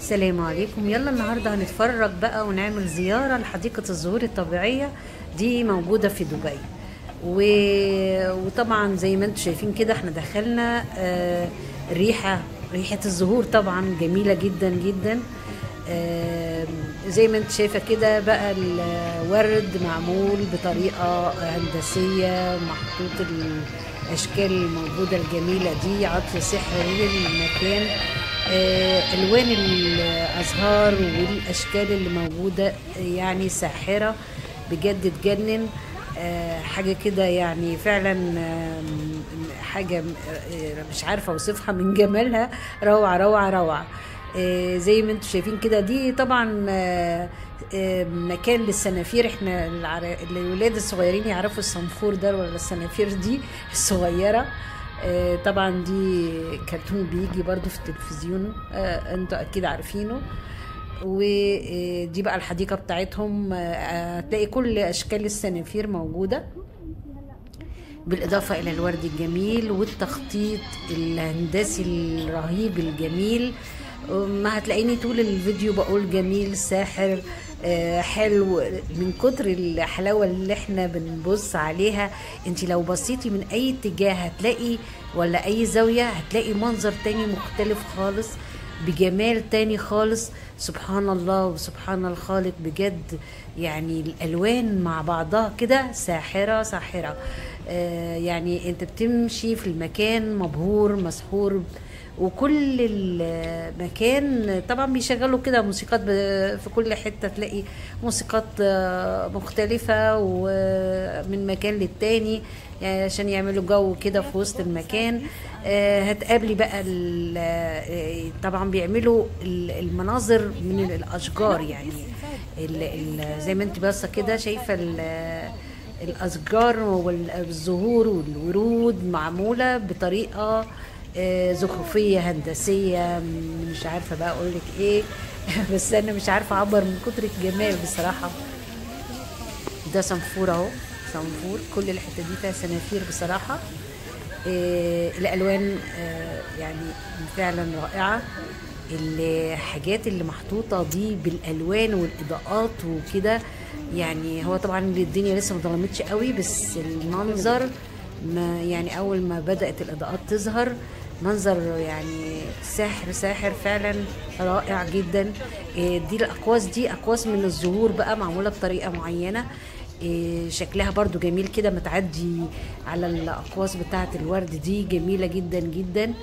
السلام عليكم. يلا النهارده هنتفرج بقى ونعمل زيارة لحديقة الزهور الطبيعية دي موجودة في دبي. وطبعا زي ما انتم شايفين كده احنا دخلنا ريحة الزهور طبعا جميلة جدا جدا. زي ما انت شايفة كده بقى الورد معمول بطريقة هندسية، محطوط الأشكال الموجودة الجميلة دي، عطف سحر للمكان. ألوان الأزهار والأشكال اللي موجودة يعني ساحرة بجد، تجنن. حاجة كده يعني فعلا حاجة مش عارفة أوصفها من جمالها، روعة روعة روعة. زي ما انتم شايفين كده دي طبعا مكان للسنافير. احنا الولاد الصغيرين يعرفوا الصنفور ده ولا السنافير دي الصغيرة. طبعا دي كرتون بيجي برضو في التلفزيون، انتوا اكيد عارفينه. ودي بقى الحديقة بتاعتهم، هتلاقي كل اشكال السنافير موجودة، بالاضافة الى الورد الجميل والتخطيط الهندسي الرهيب الجميل. ما هتلاقيني طول الفيديو بقول جميل ساحر حلو من كتر الحلاوة اللي احنا بنبص عليها. انت لو بصيتي من اي اتجاه هتلاقي، ولا اي زاوية هتلاقي منظر تاني مختلف خالص، بجمال تاني خالص. سبحان الله وسبحان الخالق بجد، يعني الالوان مع بعضها كده ساحرة ساحرة. يعني انت بتمشي في المكان مبهور مسحور، وكل المكان طبعا بيشغلوا كده موسيقات في كل حتة، تلاقي موسيقات مختلفة ومن مكان للتاني عشان يعملوا جو كده في وسط المكان. هتقابلي بقى طبعا بيعملوا المناظر من الأشجار، يعني زي ما انت باصة كده شايفة الأشجار والزهور والورود معمولة بطريقة زخرفية هندسية، مش عارفة بقى اقولك ايه بس انا مش عارفة اعبر من كتر الجمال بصراحة. ده صنفور اهو، صنفور، كل الحتة دي فيها سنافير بصراحة. الالوان يعني فعلا رائعة. الحاجات اللي محطوطة دي بالالوان والاضاءات وكده، يعني هو طبعا الدنيا لسه ما ظلمتش قوي، بس المنظر ما يعني اول ما بدأت الاضاءات تظهر منظر يعني ساحر ساحر فعلا رائع جدا. دي الاقواس، دي اقواس من الزهور بقى معمولة بطريقة معينة، شكلها برضو جميل كده، متعدي على الاقواس بتاعة الورد دي جميلة جدا جدا.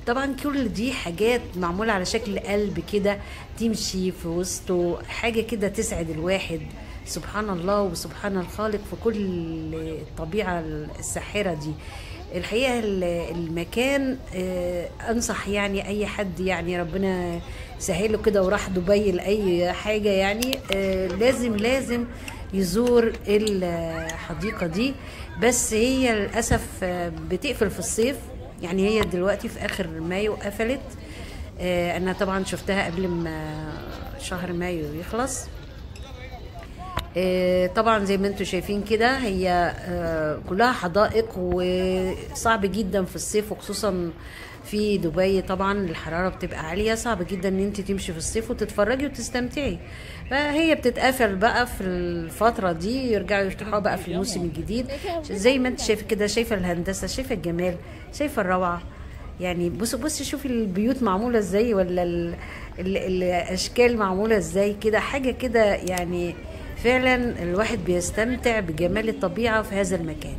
طبعا كل دي حاجات معمولة على شكل قلب كده تمشي في وسطه، حاجة كده تسعد الواحد. سبحان الله وسبحان الخالق في كل الطبيعة الساحرة دي. الحقيقة المكان أنصح يعني أي حد يعني ربنا سهلة كده وراح دبي لأي حاجة، يعني لازم لازم يزور الحديقة دي. بس هي للأسف بتقفل في الصيف، يعني هي دلوقتي في آخر مايو قفلت. أنا طبعا شفتها قبل ما شهر مايو يخلص. طبعا زي ما انتم شايفين كده هي كلها حدائق، وصعب جدا في الصيف وخصوصا في دبي طبعا الحرارة بتبقى عالية، صعب جدا ان انت تمشي في الصيف وتتفرجي وتستمتعي. فهي بتتقفل بقى في الفترة دي، يرجعوا يفتحوها بقى في الموسم الجديد. زي ما انت شايفة كده، شايفة الهندسة، شايفة الجمال، شايفة الروعة. يعني بصوا بصي شوفي البيوت معمولة ازاي، ولا الاشكال معمولة ازاي كده، حاجة كده يعني فعلا الواحد بيستمتع بجمال الطبيعة في هذا المكان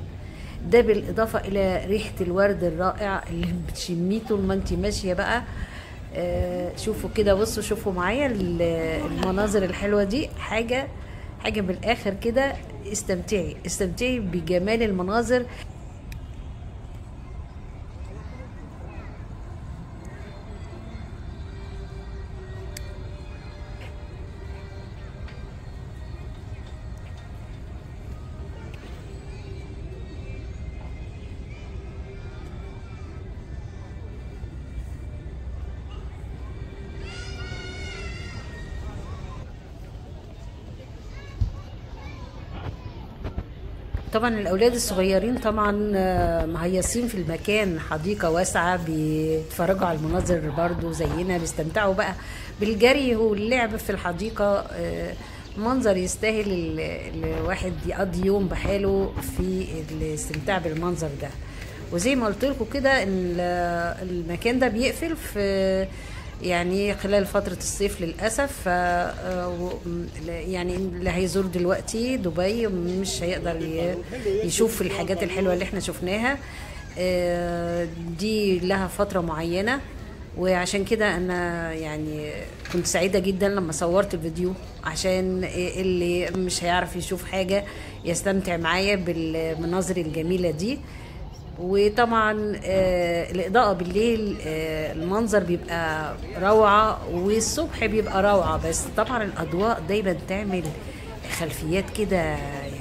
ده، بالإضافة إلى ريحة الورد الرائع اللي بتشميه طول ما انت ماشية بقى. شوفوا كده، بصوا شوفوا معايا المناظر الحلوة دي، حاجة حاجة بالآخر كده. استمتعي استمتعي بجمال المناظر. طبعا الاولاد الصغيرين طبعا مهيصين في المكان، حديقة واسعة بيتفرجوا على المناظر برضو زينا، بيستمتعوا بقى بالجري واللعب في الحديقة. منظر يستاهل الواحد يقضي يوم بحاله في الاستمتاع بالمنظر ده. وزي ما قلت لكم كده المكان ده بيقفل في يعني خلال فترة الصيف للأسف، يعني اللي هيزور دلوقتي دبي مش هيقدر يشوف الحاجات الحلوة اللي احنا شفناها دي، لها فترة معينة. وعشان كده انا يعني كنت سعيدة جدا لما صورت الفيديو، عشان اللي مش هيعرف يشوف حاجة يستمتع معايا بالمناظر الجميلة دي. وطبعا الإضاءة بالليل المنظر بيبقى روعة، والصبح بيبقى روعة، بس طبعا الأضواء دايما تعمل خلفيات كده يعني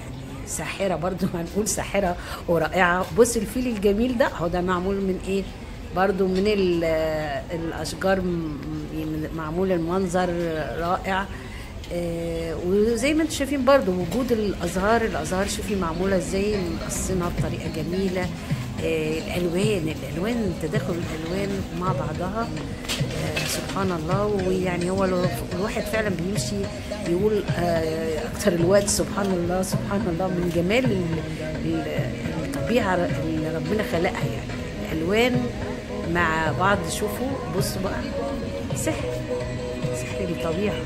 ساحرة، برضو هنقول ساحرة ورائعة. بص الفيل الجميل ده هو ده معمول من ايه؟ برضو من الأشجار، معمول المنظر رائع. وزي ما انتم شايفين برضو وجود الازهار، الازهار شوفي معمولة ازاي، مقصينها بطريقة جميلة. الالوان تداخل الالوان مع بعضها، سبحان الله. ويعني هو الواحد فعلا بيمشي يقول اكتر الوقت سبحان الله سبحان الله، من جمال الطبيعة اللي ربنا خلقها. يعني الالوان مع بعض، شوفوا بصوا بقى، سحر سحر الطبيعة.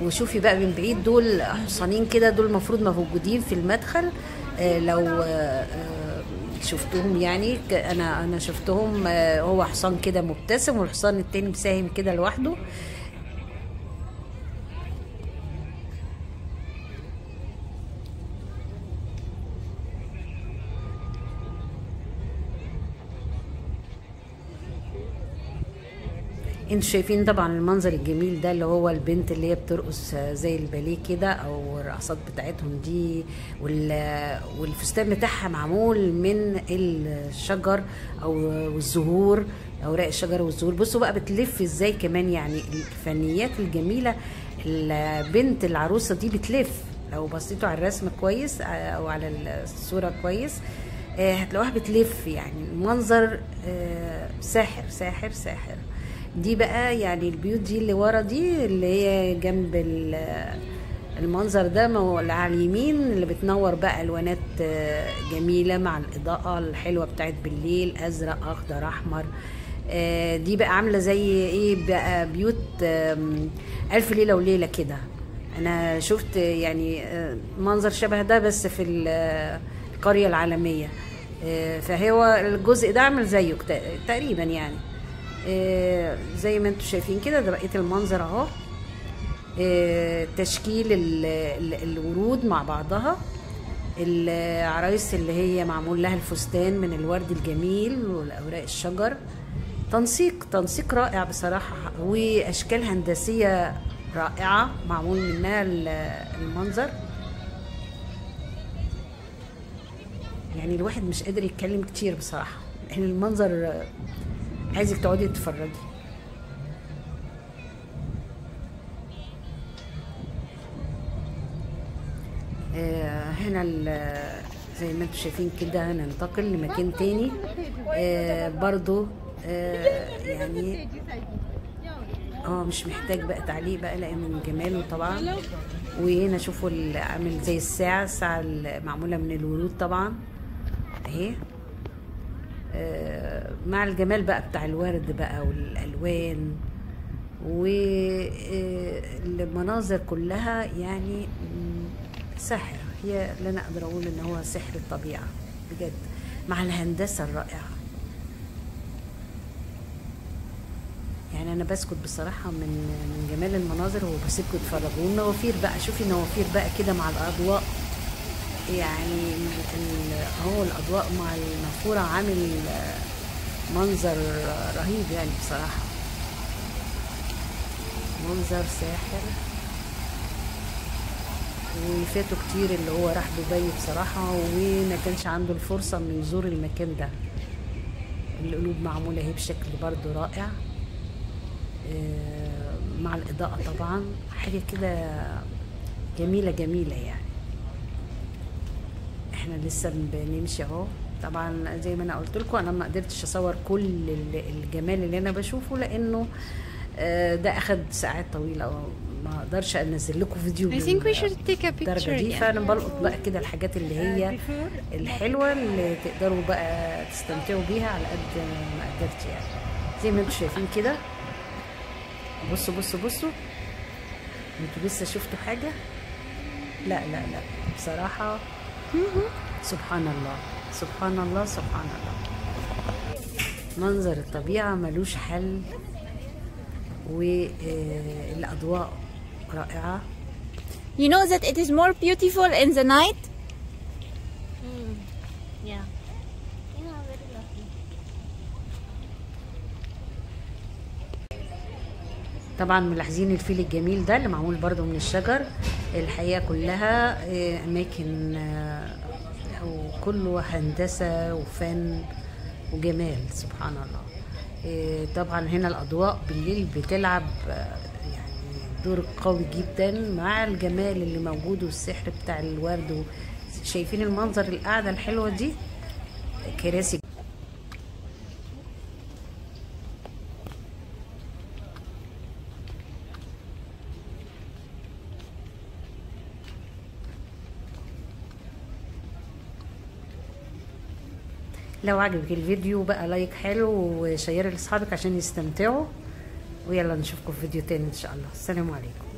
وشوفي بقى من بعيد دول حصانين كده، دول المفروض موجودين في المدخل. لو شفتهم يعني، انا شفتهم، هو حصان كده مبتسم والحصان التاني مساهم كده لوحده. انتوا شايفين طبعا المنظر الجميل ده اللي هو البنت اللي هي بترقص زي الباليه كده، او الرقصات بتاعتهم دي، والفستان بتاعها معمول من الشجر او الزهور، اوراق الشجر والزهور. بصوا بقى بتلف ازاي كمان، يعني الفنيات الجميلة. البنت العروسة دي بتلف، لو بصيتوا على الرسم كويس او على الصورة كويس هتلاقوها بتلف، يعني المنظر ساحر ساحر ساحر. دي بقى يعني البيوت دي اللي ورا دي اللي هي جنب المنظر ده، اللي على اليمين اللي بتنور بقى الوانات جميلة مع الاضاءة الحلوة بتاعت بالليل، ازرق اخضر احمر. دي بقى عامله زي ايه بقى، بيوت الف ليلة وليلة كده. انا شفت يعني منظر شبه ده بس في القرية العالمية، فهو الجزء ده عامل زيه تقريبا يعني. زي ما انتم شايفين كده، ده بقية المنظر اهو. تشكيل الورود مع بعضها، العرايس اللي هي معمول لها الفستان من الورد الجميل والاوراق الشجر، تنسيق رائع بصراحة، واشكال هندسية رائعة معمول منها المنظر. يعني الواحد مش قادر يتكلم كتير بصراحة، لان المنظر عايزك تقعدي تتفرجي. هنا زي ما انتم شايفين كده هننتقل لمكان تاني، برضو يعني مش محتاج بقى تعليق بقى لان من جماله طبعا. وهنا شوفوا عامل زي الساعة، الساعة المعمولة من الورود طبعا اهي، مع الجمال بقى بتاع الورد بقى والالوان والمناظر كلها، يعني سحر. هي اللي انا اقدر اقول ان هو سحر الطبيعة بجد مع الهندسة الرائعة. يعني انا بسكت بصراحة من جمال المناظر وبسيبكم تتفرجوا. النوافير بقى، شوفي النوافير بقى كده مع الاضواء، يعني هو الاضواء مع النافوره عامل منظر رهيب يعني بصراحة، منظر ساحر. وفاته كتير اللي هو راح دبي بصراحة وما كانش عنده الفرصة انه يزور المكان ده. القلوب معمولة اهي بشكل برضو رائع، مع الإضاءة طبعا، حاجة كده جميلة جميلة يعني. احنا لسه بنمشي اهو. طبعا زي ما انا قلت لكم انا ما قدرتش اصور كل الجمال اللي انا بشوفه، لانه ده اخد ساعات طويلة وما اقدرش انزل لكم فيديو بالدرجة دي. فانا بلقط بقى كده الحاجات اللي هي الحلوة اللي تقدروا بقى تستمتعوا بيها على قد ما قدرت يعني. زي ما انتم شايفين كده، بصوا بصوا بصوا، انتوا لسه شفتوا حاجة؟ لا لا لا، بصراحة سبحان الله سبحان الله سبحان الله، منظر الطبيعة ملوش حل، والأضواء رائعة. You know that it is more beautiful in the night? Yeah. Yeah, very lovely. طبعا ملاحظين الفيل الجميل ده اللي معمول برضو من الشجر. الحقيقة كلها أماكن وكله هندسة وفن وجمال سبحان الله. طبعا هنا الأضواء بالليل بتلعب يعني دور قوي جدا مع الجمال اللي موجود والسحر بتاع الورد. شايفين المنظر، القعدة الحلوة دي، كراسي. لو عجبك الفيديو بقى like حلو وشيره لاصحابك عشان يستمتعوا، ويلا نشوفكم في فيديو تاني ان شاء الله. السلام عليكم.